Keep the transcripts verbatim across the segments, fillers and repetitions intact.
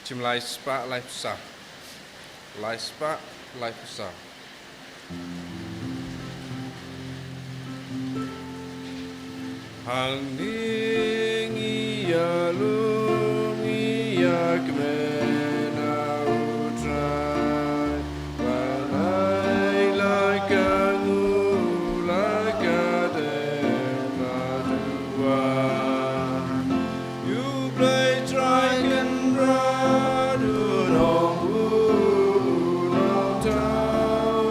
Shim lai spah lai phew saw. Lai spah lai phew saw. Hangne ngi ïalum, ngi ïakmen ha U Trai, ban ai la ka nguh, la ka dei, la duwai. U Blei Trai Kynrad, U Nongbuh, U Nongthaw,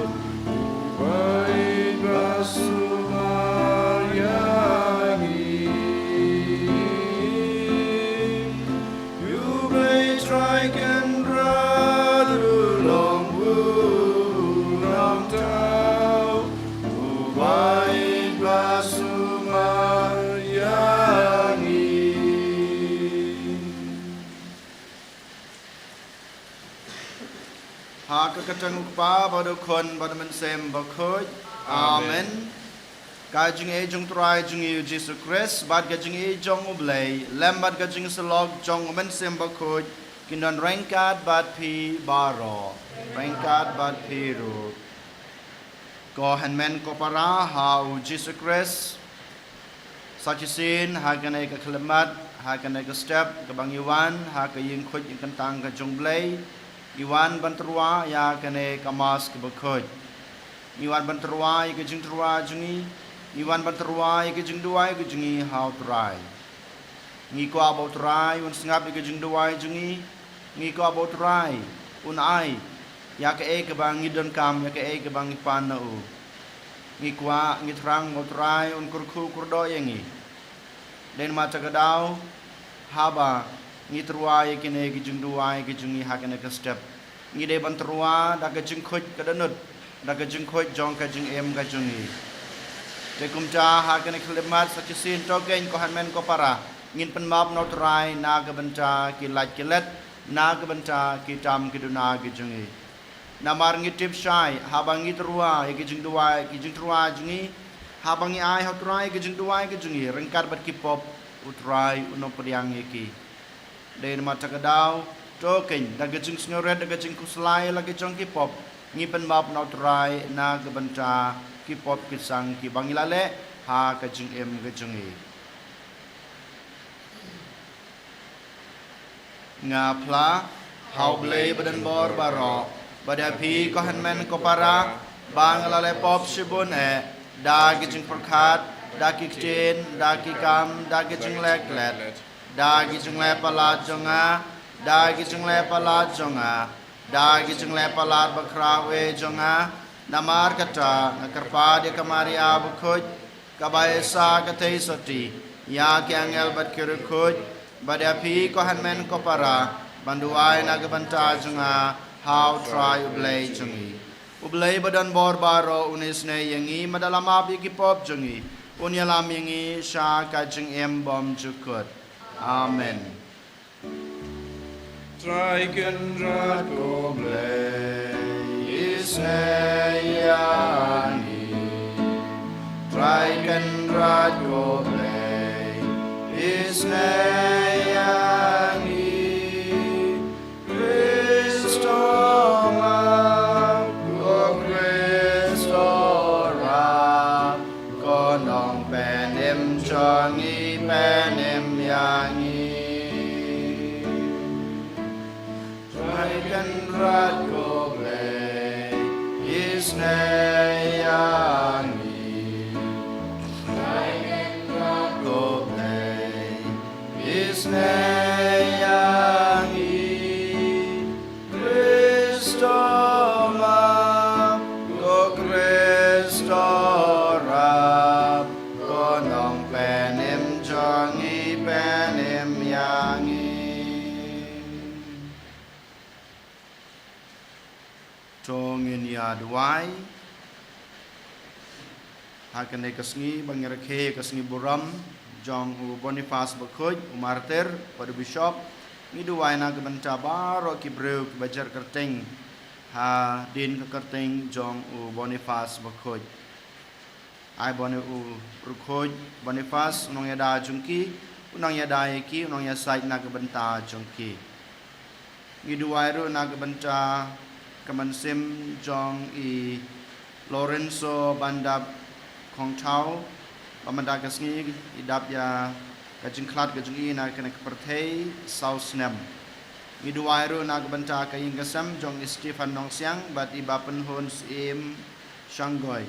U Blei ba sumar ïa ngi. U Blei Trai Kynrad, U Nongbuh, U Nongthaw, U Blei ba sumar ïa ngi. Ha ka kyrteng U Kpa bad U Khun bad U Mynsiem Bakhuid. Amen. Amen. Ka jingïeit jong U Trai jong ngi U Jisu Khrist bad ka jingïeit jong U Blei lem bad ka jingsyllok jong U Mynsiem Bakhuid kin don ryngkat bad phi baroh. Ryngkat bad phi ruh. Ko hynmen ko para ha U Jisu Khrist, sa shisien ha kane ka khyllipmat, ha kane ka step kaba ngi wan ha ka ïing khuid ïing kyntang ka jong U Blei, ngi wan ban tyrwa ïa kane ka Mass kaba khuid. Ngi wan ban tyrwa ïa ka jingtyrwa jong ngi, ngi wan ban tyrwa ïa ka jingduwai ka jong ngi ha U Trai. Ngi kwah ba U Trai un sngap ïa ka jingduwai jong ngi. Ngi kwah ba U Trai un ai ïa kaei kaba ngi donkam, ïa kaei kaba ngi pan na U. Ngi kwah, ngi thrang ba U Trai un kyrkhu kyrdoh ïa ngi. Dei namar kata ka daw, haba ngi tyrwa ïa kine ki jingduwai ki jong ngi ha kane ka step, ngi dei ban tyrwa da ka jingkhuid ka dohnud, da ka jingkhuid jong ka jingim ka jong ngi. Te kumta ha kane ka khyllipmat sa shisien to keiñ ko hynmen ko para, ngin pynmap na U Trai na ka bynta ki lait ki let, na ka bynta ki tam ki duna ki jong ngi. Namar ngi tip shai, haba ngi tyrwa ïa ki jingduwai, ki jingtyrwa jong ngi, haba ngi ai ha U Trai ki jingduwai ki jong ngi ryngkat bad ki pop, U Trai un ym pdiang ïa ki. Dei namar kata ka daw, to keiñ, da ka jingsngewrit, da ka jingkhuslai la ki jong ki pop, ngi pynmap na U Trai na ka bynta ki pop ki sang kiba ngi la leh ha ka jingim ka jong ngi. Nga phla ha U Blei badonbor baroh, bad ïa phi ko hynmen ko para, ba nga la leh pop shibun eh, da ki jingpyrkhat, da ki ktien, da ki kam, da ki jingleh klet, da ki jingleh palat jong nga, da ki jingleh palat jong nga, da ki jingleh palat bakhraw eh jong nga. Namar kata nga kyrpad ïa ka Maria bakhuid, kaba ïa sa ka thei sotti, ïa ki angel bad ki riewkhuid, bad ïa phi ko hynmen ko para, ban duwai na ka bynta jong nga ha U Trai U Blei jong ngi. U Blei badonbor baroh un isynei ïa ngi, bad un ïalam ïa ki pop jong ngi, un ïalam ïa ngi sha ka jingim bymjukut. Amen. Trai Kynrad ko Blei, isynei ïa ngi. Trai Kynrad ko Blei, isynei ïa ngi. Khrist to map, ko Khrist to rap, ko Nongpynim jong ngi, pynim ïa ngi. Trai Kynrad ko Blei, isynei ïa ngi. Trai Kynrad ko Blei, isynei ïa ngi. Khrist to map, ko Khrist to rap, ko Nongpynim jong ngi, pynim ïa ngi. To ngin ïa duwai. Ha kane ka sngi ba ngi rakhe ka sngi burom jong u Boniface Bakhuid, u martir, bad u bishop, ngi duwai na ka bynta baroh ki briew kiba jer kyrteng hadien ka kyrteng jong u Boniface Bakhuid. Ai ba une u riewkhuid Boniface u nongïada jong ki, u nongïada ïa ki, u nongïasaid na ka bynta jong ki. Ngi duwai ruh na ka bynta ka mynsiem jong i Lorenzo Bandap Khongthaw, ba mynta ka sngi i dap ïa ka jingkhlad ka jong i na kane ka pyrthei saw snem. Ngi duwai ruh na ka bynta ka ïing ka sem jong i Stephen Nongsiang bad i Bah Pynhun Syiem Shangoi.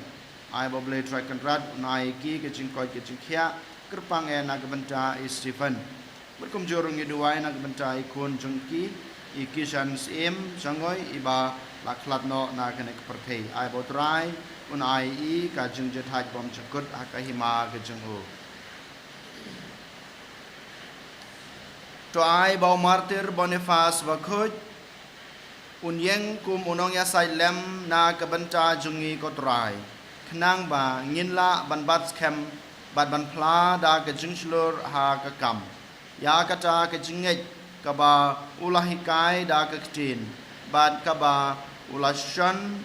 Ai ba U Blei Trai Kynrad un ai ïa ki ka jingkoit ka jingkhiah kyrpang eh na ka bynta i Stephen. Bad kumjuh ruh ngi duwai na ka bynta i khun jong ki, i Kishan Syiem Shangoi, i ba la khlad noh na kane ka pyrthei. Ai ba U Trai un ai i ka jingjahthait bymjukut ha ka hima ka jong u. To ai ba u martir Boniface Bakhuid un ïeng kum u nongïasaid lem na ka bynta jong ngi, ko Trai, khnang ba ngin lah ban bat skhem bad ban phla da ka jingshlur ha ka kam, ïa kata ka jingngeit kaba u la hikai da ka ktien bad kaba u la shon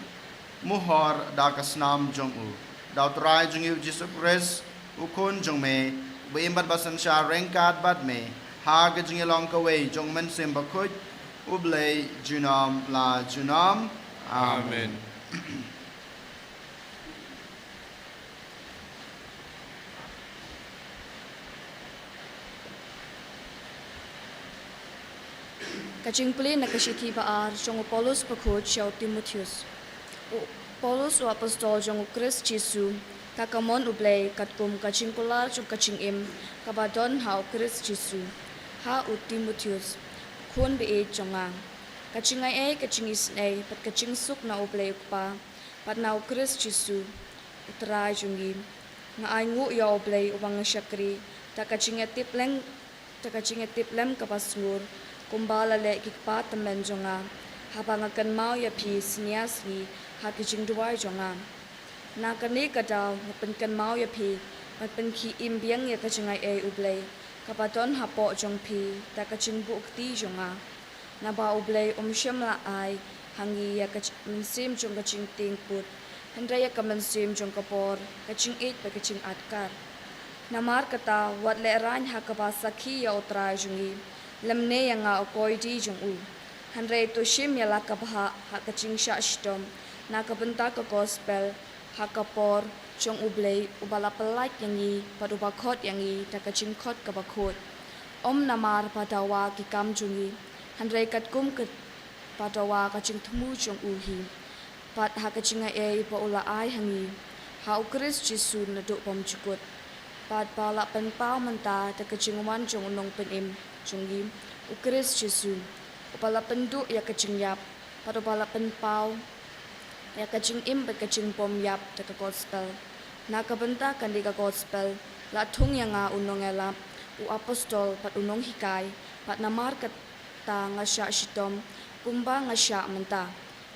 mohor da ka snam jong u. Da U Trai jong ngi U Jisu Khrist, U Khun jong me, uba im bad ba synshar ryngkat bad me ha ka jingïalong kawei jong U Mynsiem Bakhuid, U Blei junom la junom. Amen. Amen. Ka jingplie na ka shithi ba ar jong u Paulus Bakhuid sha u Timotheus. U Paulus, u apostol jong U Khrist Jisu, da ka mon U Blei, katkum ka jingkular jong ka jingim kaba don ha U Khrist Jisu, ha u Timotheus, khun baieit jong nga. Ka jingai ei, ka jingisynei bad ka jingsuk na U Blei U Kpa bad na U Khrist Jisu, U Trai jong ngi. Nga ainguh ïa U Blei uba nga shakri da ka jingïatiplem, da ka jingïatiplem kaba sngur, kumba la leh ki kpa tymmen jong nga, haba nga kynmaw ïa phi synñia sngi ha ki jingduwai jong nga. Na kane ka daw nga pynkynmaw ïa phi ban pynkhie im biang ïa ka jingai ei U Blei kaba don hapoh jong phi da ka jingbuh kti jong nga. Naba U Blei um shym la ai ha ngi ïa ka j-, mynsiem jong ka jingtieng put, hynrei ïa ka mynsiem jong ka bor, ka jingïeit bad ka jingatkar. Namar kata, wat lehraiñ ha kaba sakhi ïa U Trai jong ngi, lymne ïa nga, u koidi jong u. Hynrei to shim ïa la ka bhah ha ka jingshah shitom na ka bynta ka gospel, ha ka por jong U Blei, uba la pyllait ïa ngi bad uba khot ïa ngi da ka jingkhot kaba khuid, ym namar ba dawa ki kam jong ngi, hynrei katkum ka, ba dawa ka jingthmu jong u hi, bad ha ka jingai ei ba u la ai ha ngi ha U Khrist Jisu naduh bymjukut, bad ba la pynpaw mynta da ka jingwan jong U Nongpynim jong ngi, U Khrist Jisu, uba la pynduh ïa ka jingïap bad uba la pynpaw ïa ka jingim bad ka jingbymïap da ka gospel. Na ka bynta kane ka gospel la thung ïa nga, u nongïalap, u apostol bad u nonghikai, bad namar kata nga shah shitom kumba nga shah mynta.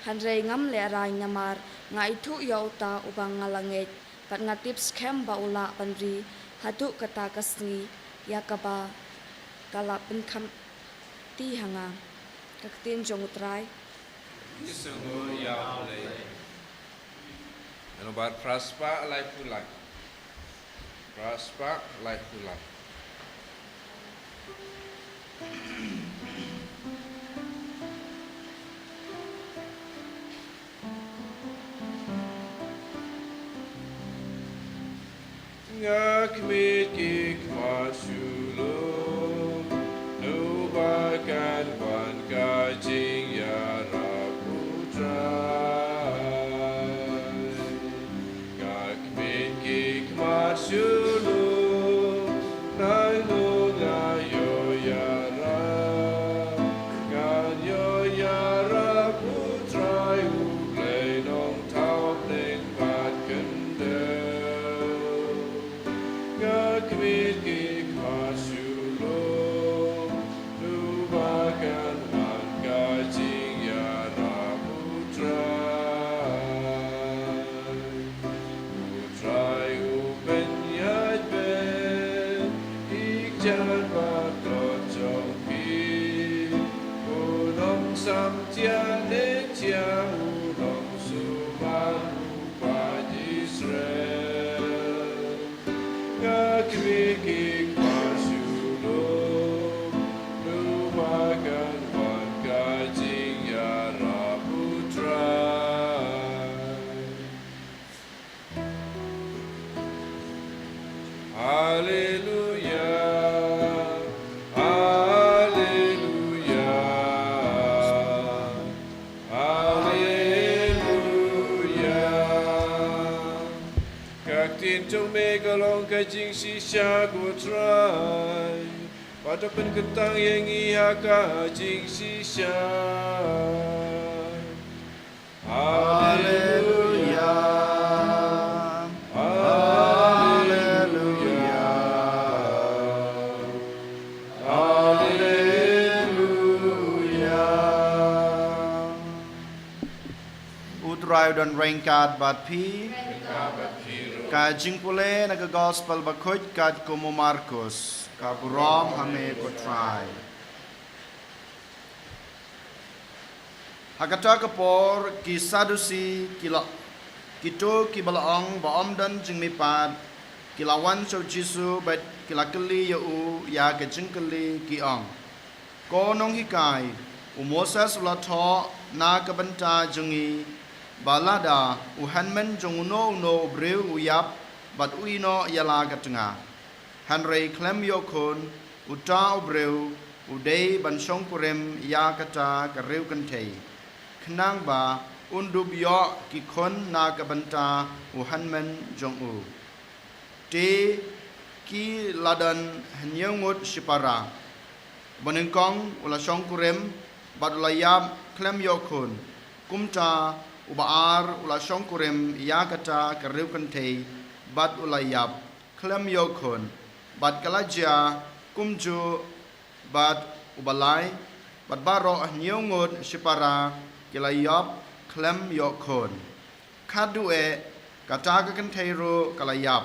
Hynrei ngam lehraiñ, namar nga ithuh ïa uta uba nga la ngeit, bad nga tip skhem ba u lah ban ri haduh kata ka sngi ïa kaba ka la pynkhamti ha nga. Ka ktien jong U Trai. Ki sngew ïa U Blei. Ngan bar phra spah laiphew lai. Phra spah laiphew lai. Nga khmih ki khmat shu lum, no ba kan wan ka jingïarap U Trai. Nga khmih ki khmat shu lum, naduh nga ïoh ïarap, ngan ïoh ïarap U Trai U Blei nongthaw bneng bad khyndew. Nga khmih ki khmat shu lum, no ba kan wan ka jingïarap U Trai. U Trai u pynïaid beit ïa ki jingbatlot jong phi. U long samtia ne tia, u long sumar uba Israel. Nga khmih ki khmat shu lum, no ba kan wan ka Me ka long ka jingshisha, ko Trai, bad to pynkyntang ïa ngi ha ka jingshisha. Haleluya. Haleluya. Haleluya. U Trai u don ryngkat bad phi. Ka jingpule na ka Gospel bakhuid katkum u Markus. Ka burom ha me, ko Trai. Ha kata ka por ki Sadusi, ki la, kito kiba la ong ba ym don jingmihpat, ki la wan sha u Jisu bad ki la kylli ïa u ïa ka jingkylli, ki ong: Ko Nonghikai, u Moses u la thoh na ka bynta jong ngi ba lada u hynmen jong uno uno u briew u ïap bad u ïehnoh ïa la ka tnga, hynrei khlem ïoh khun, uta u briew u dei ban shongkurim ïa kata ka riewkynthei, khnang ba un dup ïoh ki khun na ka bynta u hynmen jong u. Te ki la don hynñiew ngut shipara. Uba nyngkong u la shongkurim bad u la ïap khlem ïoh khun. Kumta uba ar u la shongkurim ïa kata ka riewkynthei bad u la ïap khlem ïoh khun. Bad ka la jia kumjuh bad uba lai, bad baroh hynñiew ngut shipara ki la ïap khlem ïoh khun. Khatduh eh, kata ka kynthei ruh ka la ïap.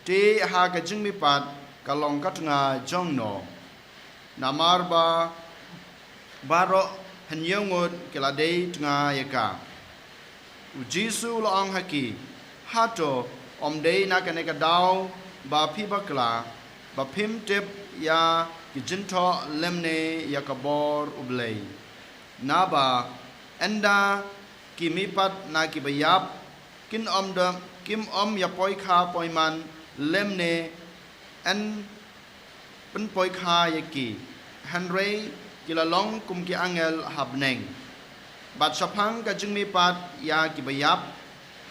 Te ha ka jingmihpat ka long ka tnga jong no? Namar ba baroh hynñiew ngut ki la dei tnga ïa ka. U Jisu u la ong ha ki: Hato ym dei na kane ka daw ba phi bakla, ba phim tip ïa ki jingthoh lymne ïa ka bor U Blei? Naba ynda ki mihpat na kiba ïap, kin ym da, kim ym ïa poikha poiman lymne yn pynpoikha ïa ki, hynrei ki la long kum ki angel ha bneng. Bad shaphang ka jingmihpat ïa kiba ïap,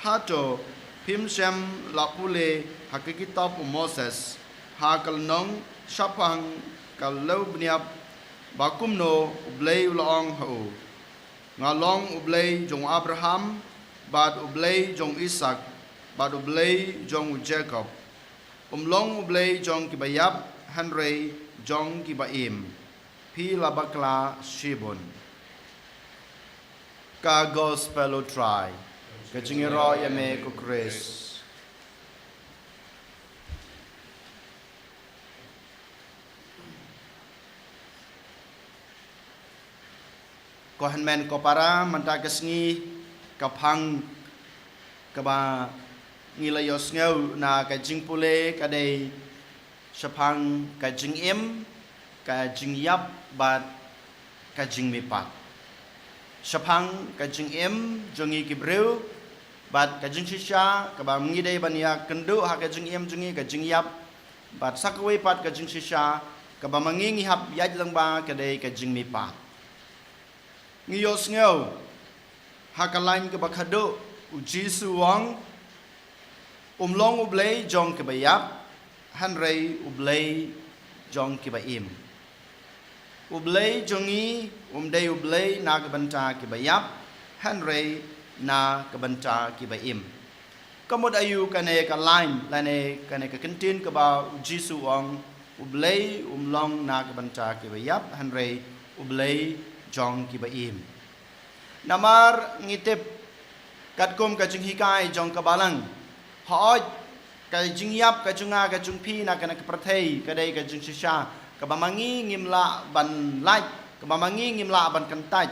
hato phim shym la pule ha ka kitab u Moses, ha ka lynnong shaphang ka lawbniap, ba kumno U Blei u la ong ha u: Nga long U Blei jong u Abraham, bad U Blei jong u Isak, bad U Blei jong u Jakob. Um long U Blei jong kiba ïap, hynrei jong kiba im. Phi la bakla shibun. Ka Gospel u Trai. Ka jingïaroh ïa me, ko Khrist. Ko hynmen ko para, mynta ka sngi, ka phang kaba ngi la ïohsngew na ka jingpule ka dei shaphang ka jingim, ka jingïap bad ka jingmihpat. Shaphang ka jingim jong ngi ki briew bad ka jingshisha kaba ngi dei ban ïakynduh ha ka jingim jong ngi, ka jingïap, bad sa kawei pat ka jingshisha kaba ma ngi ngi hap ïaid lyngba ka dei ka jingmihpat. Ngi ïohsngew ha ka lain kaba khadduh, u Jisu u ong: Um long U Blei jong kiba ïap, hynrei U Blei jong kiba im. U Blei jong ngi um dei U Blei na ka bynta kiba ïap, hynrei na ka bynta kiba im. Ka mut aïu kane ka lain lane kane ka kyntien kaba u Jisu u ong: U Blei um long na ka bynta kiba ïap, hynrei U Blei jong kiba im? Namar ngi tip katkum ka jinghikai jong ka Balang, hooid, ka jingïap ka jong nga ka jong phi na kane ka pyrthei ka dei ka jingshisha kaba ma ngi ngim lah ban lait, kaba ma ngi ngim lah ban kyntait.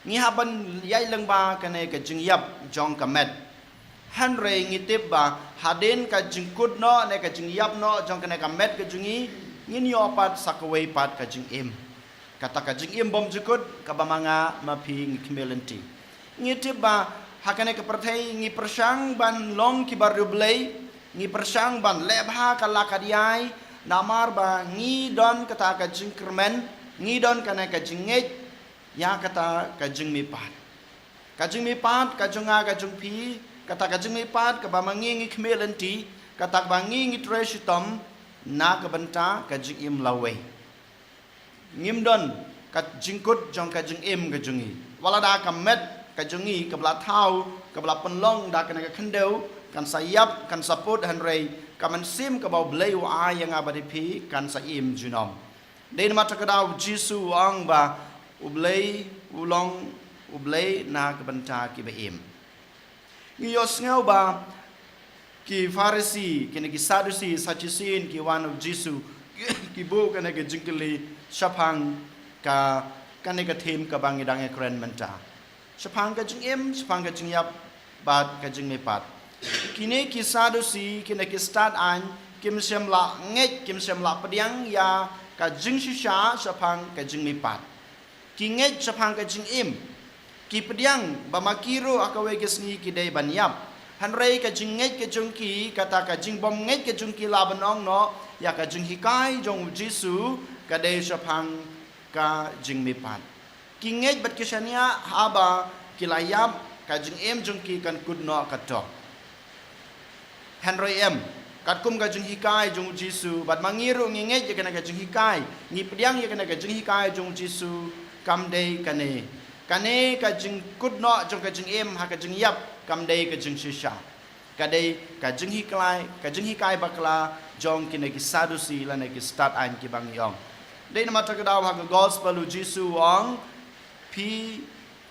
Ngi hap ban ïaid lyngba kane ka jingïap jong ka met. Hynrei ngi tip ba hadien ka jingkut noh ne ka jingïap noh jong kane ka met ka jong ngi, ngin ïoh pat sa kawei pat ka jingim. Kata ka jingim bymjukut kaba ma nga ma phi ngi khmih lynti. Ngi tip ba ha kane ka pyrthei ngi pyrshang ban long kiba riewblei, ngi pyrshang ban leh bha ka la ka diai, namar ba ngi don kata ka jingkyrmen, ngi don kane ka jingngeit ïa kata ka jingmihpat. Ka jingmihpat ka jong nga ka jong phi, kata ka jingmihpat kaba ma ngi ngi khmih lynti, Kata kaba ngi ngi trei shitom na ka bynta ka jingim lawei. Ngim don ka jingkut jong ka jingim ka jong ngi. Wat la da ka met ka jong ngi kaba la thaw, kaba la pynlong da kane ka khyndew, kan sa ïap, kan sa put, hynrei ka mynsiem kaba U Blei u ai ïa nga bad ïa phi kan sa im junom. Dei namar kata ka daw U Jisu u ong ba U Blei u long U Blei na ka bynta kiba im. Ngi ïohsngew ba ki Pharisi, kine ki Sadusi, Sadusi ki wan ha U Jisu, ki buh kane ka jingkylli shaphang ka, kane ka theme kaba ngi dang ïakren mynta. Shaphang ka jingim, shaphang ka jingïap, bad ka jingmihpat. Kine ki Sadusi, kine ki stad aiñ, kim shym la ngeit, kim shym la pdiang ïa ka jingshisha shaphang ka jingmihpat. Ki ngeit shaphang ka jingim. Ki pdiang ba ma ki ruh ha kawei ka sngi ki dei ban ïap. Hynrei ka jingngeit ka jong ki, kata ka jingbymngeit ka jong ki la ban ong noh ïa ka jinghikai jong U Jisu, ka dei shaphang ka jingmihpat. Ki ngeit bad ki shaniah haba ki la ïap, ka jingim jong ki kan kut noh katto. Hynrei em, katkum ka jinghikai jong U Jisu, bad ma ngi ruh ngi ngeit ïa kane ka jinghikai, ngi pdiang ïa kane ka jinghikai jong U Jisu, kam dei kane. Kane ka jingkut noh jong ka jingim ha ka jingïap, kam dei ka jingshisha. Ka dei ka jinghikai, ka jinghikai bakla jong kine ki Sadusi lane ki stad aiñ kiba ngi ong. Dei namar kata ka daw ha ka gospel U Jisu u ong, phi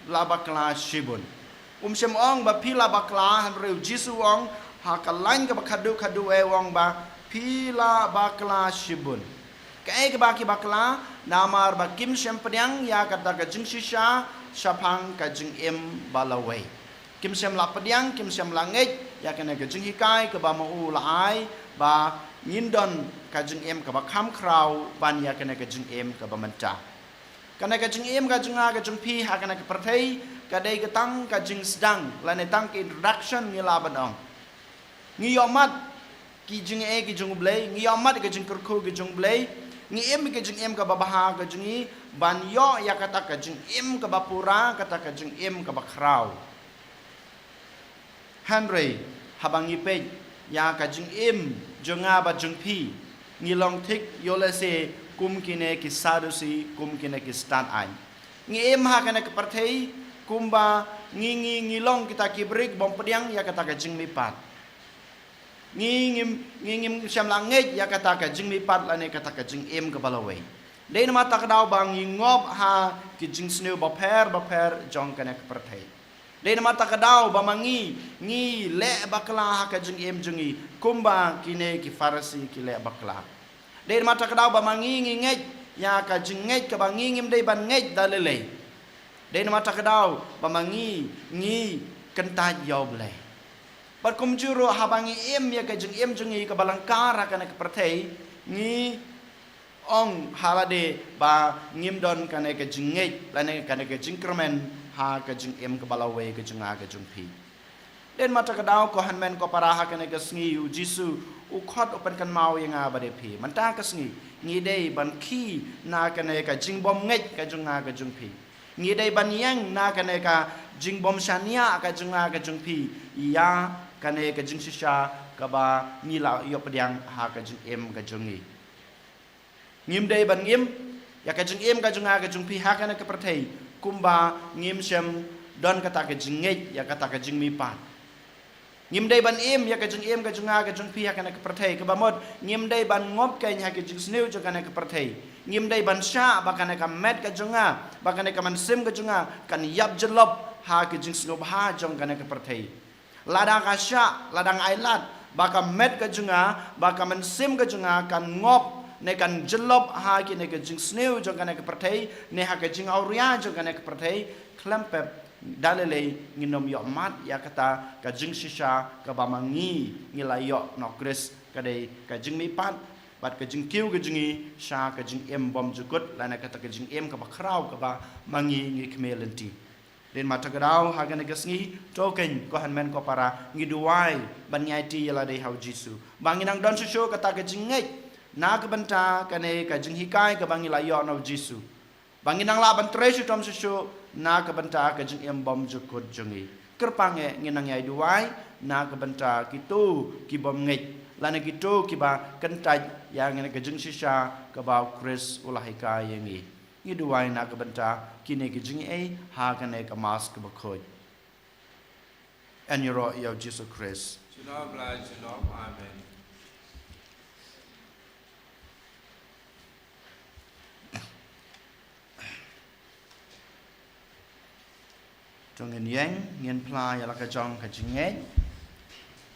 la bakla shibun. Um shym ong ba phi la bakla, hynrei U Jisu u ong ha ka lain kaba khadduh khadduh eh u ong ba phi la bakla shibun. Kaei kaba ki bakla, namar ba kim shym pdiang ïa kata ka jingshisha shaphang ka jingim ba lawei. Kim shym la pdiang, kim shym la ngeit ïa kane ka jinghikai kaba ma u la ai, ba ngin don ka jingim kaba kham khraw ban ïa kane ka jingim kaba mynta. Kane ka jingim ka jong nga ka jong phi ha kane ka pyrthei, ka dei ka tang ka jingsdang, lane tang ka introduction ngi lah ban ong. Ngi ïohmad ki jingeh ki jong U Blei, ngi ïohmad ka jingkyrkhu ki jong U Blei, ngi im ka jingim kaba bha ka jong ngi, ban ïoh ïa kata ka jingim kaba pura, kata ka jingim kaba khraw. Hynrei, haba ngi peit ïa ka jingim jong nga bad jong phi, ngi long thik ïoh lehse kum kine ki Sadusi, kum kine ki stad aiñ. Ngi im ha kane ka pyrthei kumba ngi, ngi, ngi long kita ki brik bym pdiang ïa kata ka jingmihpat. Ngi ngim, ngi ngim shym la ngeit ïa kata ka jingmihpat lane kata ka jingim kaba lawei. Dei namar kata ka daw ba ngi ngop ha ki jingsniew bapher bapher jong kane ka pyrthei. Dei namar kata ka daw ba ma ngi, ngi leh bakla ha ka jingim jong ngi, kumba kine ki Pharisi ki leh bakla. Dei namar kata ka daw ba ma ngi ngi ngeit ïa ka jingngeit kaba ngi ngim dei ban ngeit da lei lei. Dei namar kata ka daw ba ma ngi ngi kyntait ïa U Blei. Bad kumjuh ruh haba ngi im ïa ka jingim jong ngi kaba lyngkar ha kane ka pyrthei, ngi ong ha lade ba ngim don kane ka jingngeit lane kane ka jingkyrmen ha ka jingim kaba lawei ka jong nga ka jong phi. Dei namar kata ka daw ko hynmen ko para, ha kane ka sngi U Jisu u khot u pynkynmaw ïa nga bad ïa phi. Mynta ka sngi ngi dei ban khie na kane ka jingbymngeit ka jong nga ka jong phi. Ngi dei ban ïeng na kane ka jingbymshaniah ka jong nga ka jong phi ïa kane ka jingshisha kaba ngi la ïoh pdiang ha ka jingim ka jong ngi. Ngim dei ban ngim ïa ka jingim ka jong nga ka jong phi ha kane ka pyrthei kumba ngim shym don kata ka jingngeit ïa kata ka jingmihpat. Ngim dei ban im ïa ka jingim ka jong nga ka jong phi ha kane ka pyrthei, kaba mut ngim dei ban ngop keiñ ha ki jingsniew jong kane ka pyrthei. Ngim dei ban shah ba kane ka met ka jong nga, ba kane ka mynsiem ka jong nga kan ïap jyllop ha ki jingsngewbha jong kane ka pyrthei. Lada ka shah, lada nga ailad ba ka met ka jong nga, ba ka mynsiem ka jong nga kan ngop ne kan jyllop ha kine ki jingsniew jong kane ka pyrthei ne ha ka jingawria jong kane ka pyrthei, khlem pep da lei lei ngin ym ïohmad ïa kata ka jingshisha kaba ma ngi ngi la ïoh na U Khrist, ka dei ka jingmihpat bad ka jingkiew ka jong ngi sha ka jingim bymjukut lane kata ka jingim kaba khraw kaba ma ngi ngi khmih lynti. Dei namar kata ka daw ha kane ka sngi, to keiñ ko hynmen ko para, ngi duwai ban ngi aiti ïa lade ha U Jisu ba ngin nang don shuh shuh kata ka jingngeit na ka bynta kane ka jinghikai kaba ngi la ïoh na U Jisu. Ba ngin nang lah ban trei shitom shuh shuh na ka bynta ka jingim bymjukut jong ngi. Kyrpang eh ngin nang ïai duwai na ka bynta kito ki bym ngeit lane kito kiba kyntait ïa ngi na ka jingshisha kaba u Khrist u la hikai ïa ngi. Ngi duwai na ka bynta kine ki jingaiei ha kane ka Mass kaba khuid. Yn ïaroh ïa u Jisu Khrist. Jylliew, Blei jylliew. Amen. To ngin ïeng, ngin phla ïa la ka jong ka jingngeit.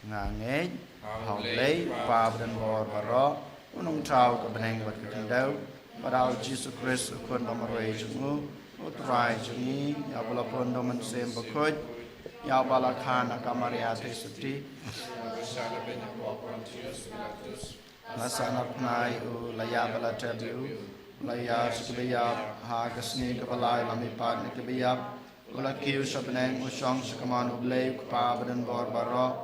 Nga ngeit ha U Blei, U Kpa badonbor baroh, U Nongthaw ka bneng bad ka khyndew, bad ha U Jisu Khrist, U Khun bamarwei jong U, U Trai jong ngi, ïa uba la pun da U Mynsiem Bakhuid, ïa uba la kha na ka Maria Theisotti, la sah na pnai, U la ïap bad la tep ïa U, U la ïar sha kiba ïap, ha ka sngi kaba lai U la mihpat na kiba ïap, U la kiew sha bneng, U shong sha kamon U Blei U Kpa badonbor baroh.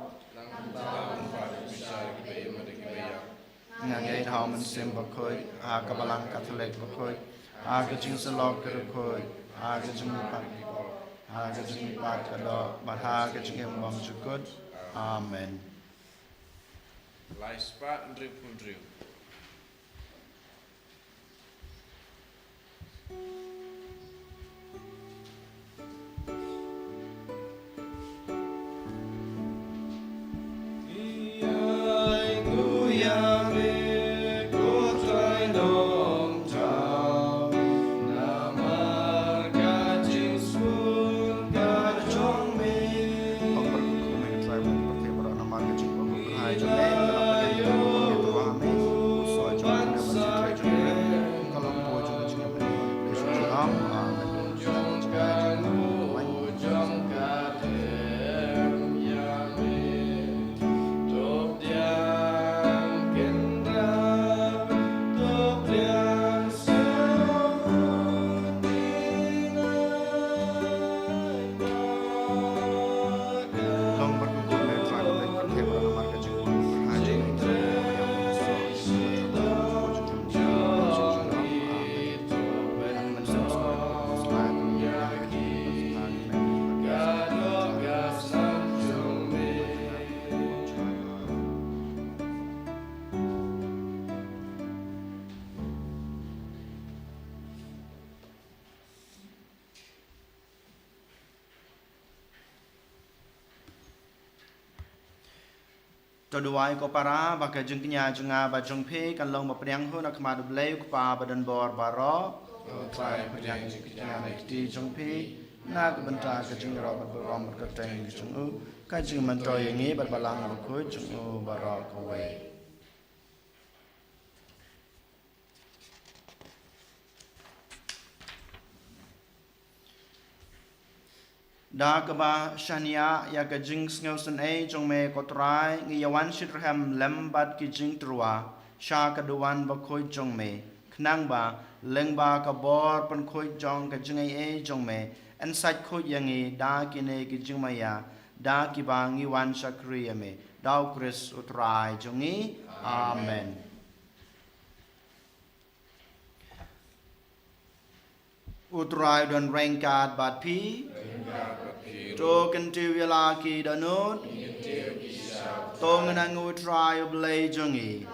Nga ngeit ha U Mynsiem Bakhuid, ha ka Balang Katholik bakhuid, ha ka jingsyllok ki riewkhuid, ha ka jingmihpat, ha ka jingmihpat ka doh, bad ha ka jingim bymjukut. Amen. Lai spah hynriewphew hynriew. To duwai ko para, ba ka jingkñia jong nga bad jong phi kan long ba pdiang hun ha khmat U Blei U Kpa badonbor baroh. Ko Trai, pdiang ïa ka jingkñia na ka kti jong phi, na ka bynta ka jingïaroh bad burom bad kyrteng ka jong U, ka jingmyntoi ïa ngi bad Balang Bakhuid jong U baroh kawei. Da kaba shaniah ïa ka jingsngewsynei jong Me ko Trai, ngi ïawan shitrhem lem bad ki jingtyrwa sha ka duwan bakhuid jong Me, khnang ba lyngba ka bor pynkhuid jong ka jingaiei jong Me, yn sait khuid ïa ngi da kine ki jingmaïa, da kiba ngi wan shakri ïa Me, da U Khrist U Trai jong ngi. Amen. U Trai u don ryngkat bad phi. To kyntiew ïa la ki dohnud. To ngin angnud U Trai U Blei jong ngi.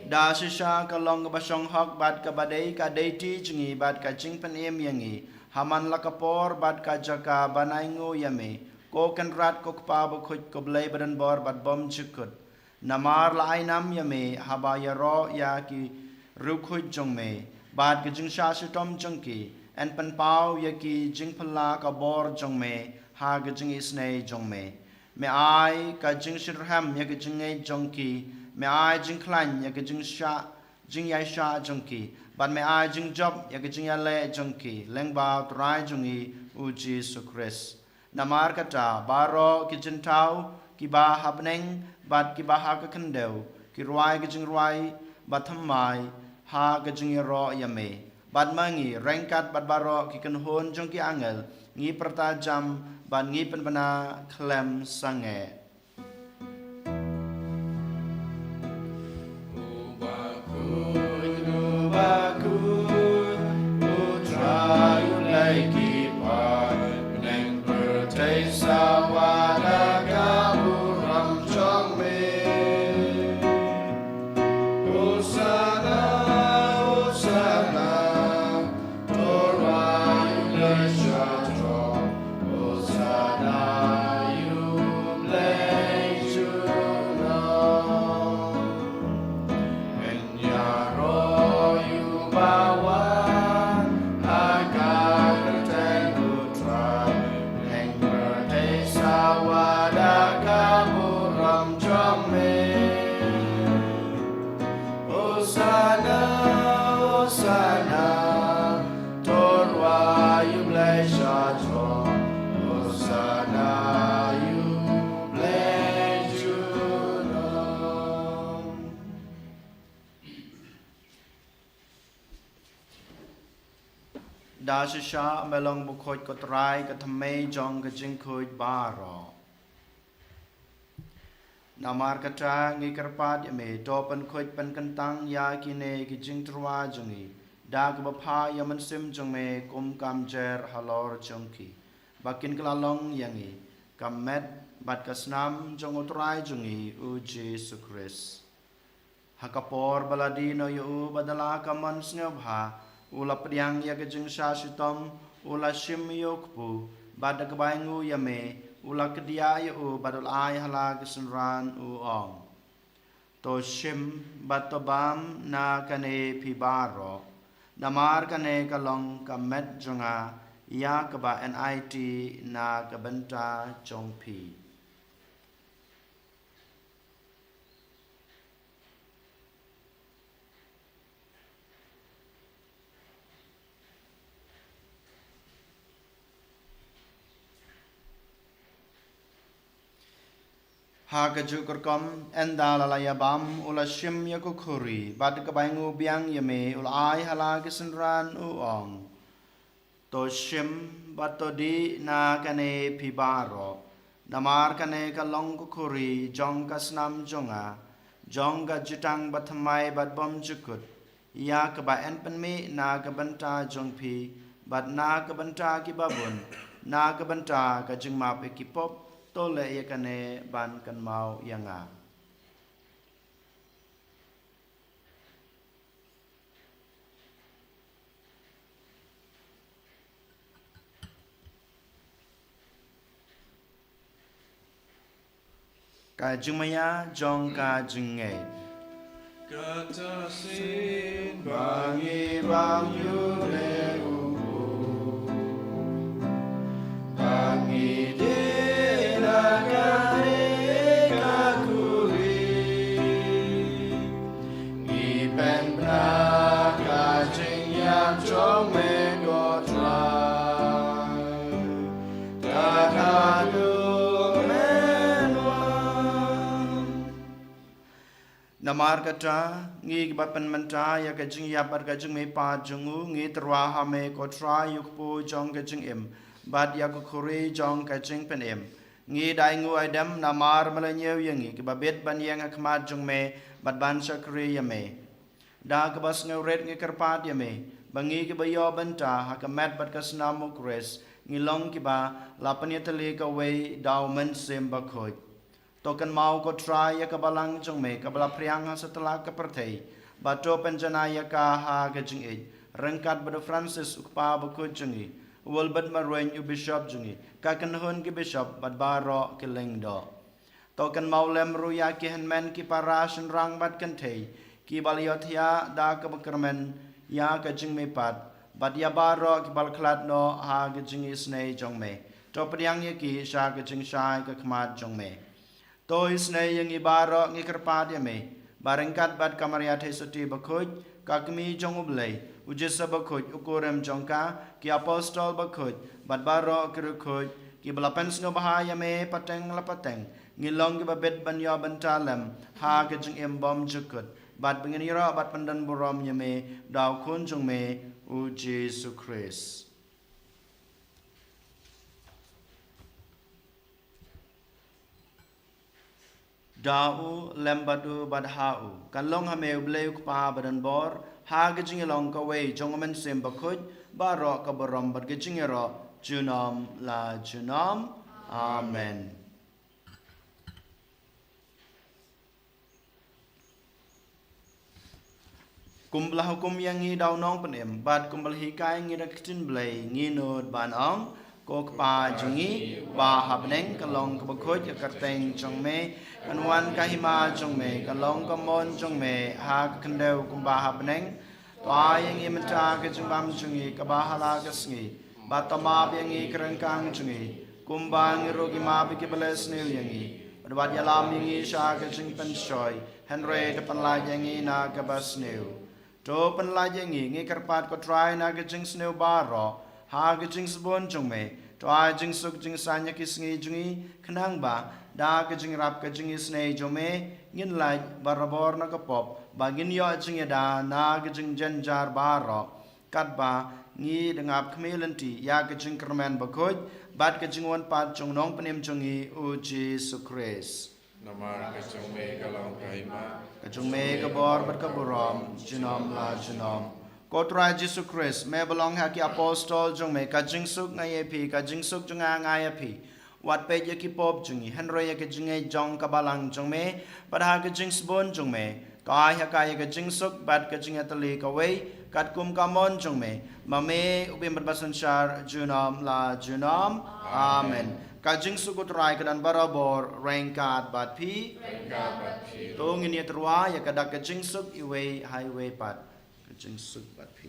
Da shisha ka long kaba shong hok bad kaba dei ka dei ti jong ngi bad ka jingpynim ïa ngi ha man la ka por bad ka jaka ban ainguh ïa Me, ko Kynrad, ko Kpa Bakhuid, ko Blei badonbor bad bymjukut. Namar la ai nam ïa Me haba ïaroh ïa ki riewkhuid jong Me bad ka jingshah shitom jong ki, yn pynpaw ïa ki jingphylla ka bor jong Me ha ka jingisynei jong Me. Me ai ka jingshitrhem ïa ka jingngeit jong ki, Me ai jingkhlaiñ ïa ka jingshah, jingïaishah jong ki, bad Me ai jingjop ïa ka jingïaleh jong ki, lyngba U Trai jong ngi U Jisu Khrist. Namar kata, baroh ki jyntau, kiba ha bneng bad kiba ha ka khyndew, ki rwai ka jingrwai bathymmai ha ka jingïaroh ïa Me. Bad ma ngi, ryngkat bad baroh ki kynhun jong ki angel, ngi pyrta jam bad ngi pynbna khlem sangeh. U bakhuid, u bakhuid, U Trai U Blei ki paid, bneng pyrthei sawa da ka burom jong Me. Da shisha me long bakhuid ko Trai, ka thymmei jong ka jingkhuid baroh. Namar kata ngi kyrpad ïa me, to pynkhuid pynkyntang ïa kine ki jingtyrwa jong ngi da kaba pha ïa u Mynsiem jong me kum ka mjer halor jong ki, ba kin kylla long ïa ngi ka met bad ka snam jong u Trai jong ngi u Jisu Khrist. Ha ka por ba la die noh ïa u bad da la ka mon sngewbha, u la pdiang ïa ka jingshah shitom, u la shim ïa u kpu, bad da kaba ainguh ïa me, u la kdiah ïa u bad u la ai ha la ki synran, u ong: To shim bad to bam na kane phi baroh, namar kane ka long ka met jong nga ïa kaba yn aiti na ka bynta jong phi. Ha kajuh ka rukom, ynda la la ïa bam, u la shim ïa ka khuri, bad da kaba ainguh biang ïa me, u la ai ha la ki synran, u ong: To shim bad to dih na kane phi baroh, namar kane ka long ka khuri jong ka snam jong nga, jong ka jutang bathymmai bad bymjukut, ïa kaba yn pynmih na ka bynta jong phi bad na ka bynta ki babun, na ka bynta ka jingmap ïa ki pop. To leh ïa kane ban kynmaw ïa nga. Ka jingmaïa jong ka jingngeit. Kata shisien ba ngi bam ïa une u, ba ngi dih na kane ka khuri, ngi pynbna ka jingïap jong me ko Trai, ka khatduh men wan. Namar kata, ngi kiba pynmynta ïa ka jingïap bad ka jingmihpat jong u, ngi tyrwa ha me ko Trai, ïa u kpu jong ka jingim bad ïa ka khuri jong ka jingpynim. Ngi da ainguh aidem namar me la ñiew ïa ngi kiba bit ban ïeng ha khmat jong me bad ban shakri ïa me. Da kaba sngewrit ngi kyrpad ïa me ba ngi kiba ïoh bynta ha ka met bad ka snam u Khrist, ngi long kiba la pynïatylli kawei da u Mynsiem Bakhuid. To kynmaw ko Trai ïa ka balang jong me kaba la phriang ha satlak ka pyrthei, bad to pynjanai ïa ka ha ka jingïeit, ryngkat bad u Francis u kpa bakhuid jong ngi, u Wilbert Marwein u bishop jong ngi, ka kynhun ki bishop bad baroh ki lyngdoh. To kynmaw lem ruh ïa ki hynmen ki para shynrang bad kynthei kiba la ïohthiah da kaba kyrmen ïa ka jingmihpat, bad ïa baroh kiba la khlad noh ha ka jingisynei jong me. To pdiang ïa ki sha ka jingshai ka khmat jong me. To isynei ïa ngi baroh ngi kyrpad ïa me ba ryngkat bad ka Maria Theisotti bakhuid, ka Kmie jong u Blei, u Joseph bakhuid u kurim jong ka, ki apostol bakhuid bad baroh ki riewkhuid kiba la pynsngewbha ïa me pateng la pateng, ngin long kiba bit ban ïoh bynta lem ha ka jingim bymjukut bad ba ngin ïaroh bad pyndonburom ïa me da u Khun jong me u Jisu Khrist. Da u, lem bad u, bad ha u, kan long ha me u Blei u Kpa badonbor, ha ka jingïalong kawei jong u Mynsiem Bakhuid, baroh ka burom bad ka jingïaroh junom la junom. Amen. Kumba la hukum ïa ngi da u Nongpynim bad kumba la hikai ïa ngi da ka ktien Blei, ngi nud ban ong: Ko Kpa jong ngi uba ha bneng, ka long kaba khuid ka kyrteng jong me, kan wan ka hima jong me, kan long ka mon jong me ha ka khyndew kumba ha bneng. To ai ïa ngi mynta ka jingbam jong ngi kaba ha la ka sngi, bad to map ïa ngi ki ryngkang jong ngi, kumba ngi ruh ngi map ïa kiba leh sniew ïa ngi. Bad wat ïalam ïa ngi sha ka jingpynshoi, hynrei to pynlait ïa ngi na kaba sniew. To pynlait ïa ngi, ngi kyrpad ko Trai, na ka jingsniew baroh, ha ka jingsbun jong me. To ai jingsuk jingsaiñ ha ki sngi jong ngi, khnang ba da ka jingïarap ka jingisynei jong me, ngin lait barabor na ka pop, ba ngin ïoh jingïada na ka jingjynjar baroh, katba ngi da nga ap khmih lynti ïa ka jingkyrmen bakhuid bad ka jingwan pat jong u Nongpynim jong ngi u Jisu Khrist. Namar ka jong me ka long ka hima, ka jong me ka bor bad ka burom junom la junom. Ko Trai Jisu Khrist, me ba la ong ha ki apostol jong me, ka jingsuk nga ïa phi, ka jingsuk jong nga nga ïa phi. Wat peit ïa ki pop jong ngi, hynrei ïa ka jingngeit jong ka balang jong me, bad ha ka jingsbun jong me, ka ai ha ka ïa ka jingsuk bad ka jingïatylli kawei, katkum ka mon jong me, ma me u bym bad ba synshar junom la junom. Amen. Ka jingsuk u Trai ka don barabor ryngkat bad phi. Ryngkat bad phi. To ngin ïa tyrwa ïa ka dak ka jingsuk iwei ha iwei pat. Ka jingsuk bad phi.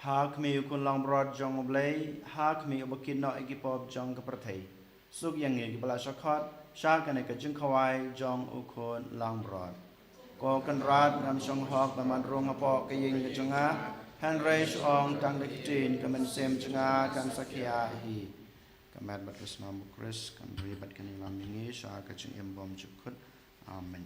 Ha khmih u Khun langbrot jong U Blei, ha khmih uba kit noh ïa ki pop jong ka pyrthei. Suk ïa ngi kiba la shah khot sha kane ka jingkhawai jong u Khun langbrot. Ko Kynrad, ngam shong hok ban wan rung hapoh ka ïing ka jong nga, hynrei shu ong tang da ki ktien, ka mynsiem jong nga kan sa khia hi. Ka met bad ka snam u Khrist kan ri bad kan ïalam ïa ngi sha ka jingim bymjukut. Amen.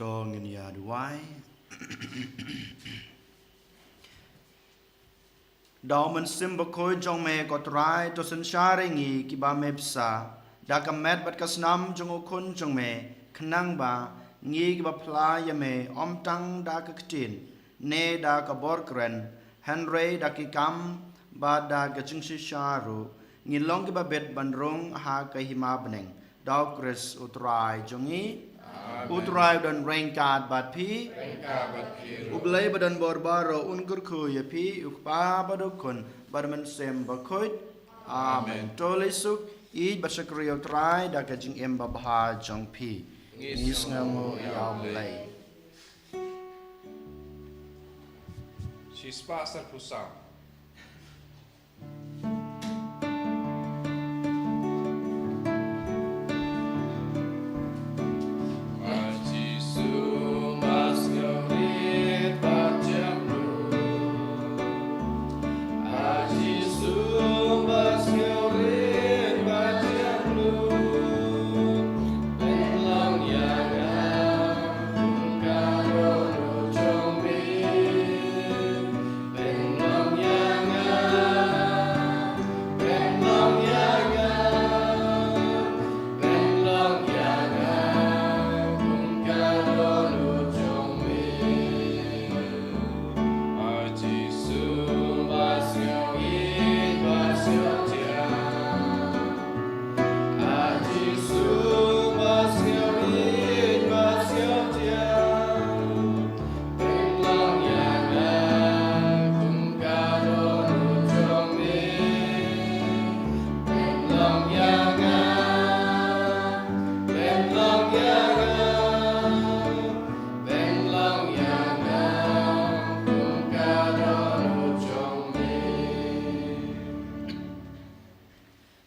To ngin ïa duwai. Da u Mynsiem Bakhuid jong me ko Trai, to synshar ïa ngi kiba me bsa da ka met bad ka snam jong u Khun jong me, khnang ba ngi kiba phla ïa me ym tang da ka ktien ne da ka bor kren, hynrei da ki kam bad da ka jingshisha ruh, ngin long kiba bit ban rung ha ka hima bneng. Da u Khrist u Trai jong ngi. U Trai u don ryngkat bad phi. U Blei ba don bor baroh un kyrkhu ïa phi, u Kpa bad u Khun bad u Mynsiem Bakhuid. Amen. To leit suk, ïeit bad shakri ïa u Trai da ka jingim babha jong phi. Ngi sngewnguh ïa u Blei. Shispah sanphew saw.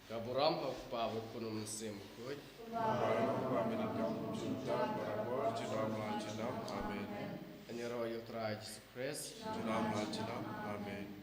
Ka burom ha u Kpa, u Khun, u Mynsiem Bakhuid. Amen. Ngan ïaroh ïa u Trai Jisu Khrist. Amen.